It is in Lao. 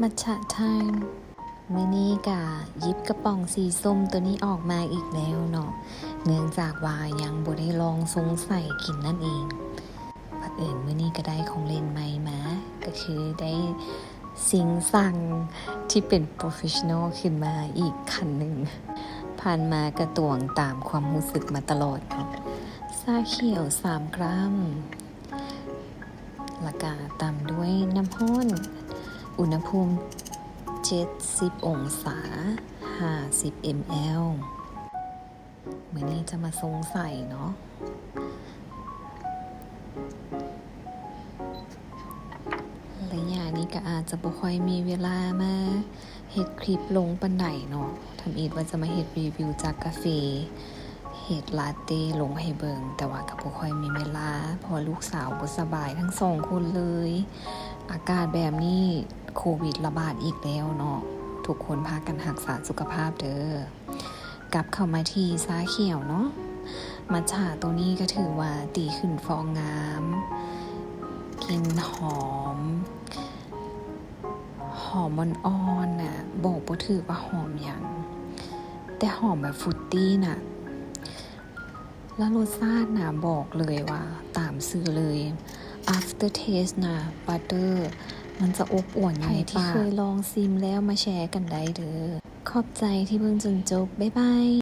Matcha time ມື້ນີ້ກະຫຍິບກະປ໋ອງສີສົ້ມໂຕນີ້ອອກມາອີກແລ້ວເນາະ ເນື່ອງຈາກວ່າຍັງບໍ່ໄດ້ລອງຊົງໃສ່ກິນນັ້ນເອງ. ບັງເອີນມື້ນີ້ກະໄດ້ຂອງຫຼິ້ນໃໝ່ມາ ກະຄືໄດ້ຊິງຊັງທີ່ເປັນ professional ຂຶ້ນມາອີກຄັນໜຶ່ງ. ຜ່ານມາກະຕວງຕາມຄວາມຮູ້ສຶກມາຕະຫຼອດເນາະ. ຊາຂຽວສາມກຣາມ ລະກະຕາມດ້ວຍນ້ຳຮ້ອນ ອຸນຫະພູມເຈັດສິບອົງສາ ຫ້າສິບ ml. ມື້ນີ້ຈະມາຊົງໃສ່ເນາະ. ໄລຍະນີ້ກະອາດຈະບໍ່ຄ່ອຍມີເວລາມາເຮັດຄລິບລົງປານໃດເນາະ. ທຳອິດວ່າຈະມາເຮັດຣີວິວຈາກກາເຟ ເຮັດລາເຕ້ລົງໃຫ້ເບິ່ງ ແຕ່ວ່າກະບໍ່ຄ່ອຍມີເວລາ ເພາະວ່າລູກສາວບໍ່ສະບາຍທັງສອງຄົນເລີຍ. ອາກາດແບບນີ້ໂຄວິດລະບາດອີກແລ້ວເນາະ. ທຸກຄົນພາກັນຮັກສາສຸຂະພາບເດີ. ກັບເຂົ້າມາທີ່ຊາຂຽວເນາະ. ມັດຈາໂຕນີ້ກະຖືວ່າຕີຂຶ້ນຟອງງາມ ກິ່ນຫອມ ຫອມອ່ອນໆນະ ບອກບໍ່ຖືກວ່າຫອມຫຍັງ ແຕ່ຫອມແບບຟຣຸດຕີ້ນະ. ແລ້ວລົດຊາດນະ ບອກເລີຍວ່າຕາມຊື່ເລີຍ after taste ນະ butter ມັນຈະອົບອວນຢູ່ໃນປາກ. ໃຜທີ່ເຄີຍລອງຊິມແລ້ວມາແຊກັນໄດ້ເດີ. ຂອບໃຈທີ່ເບິ່ງຈົນຈົບ. ບາຍບາຍ.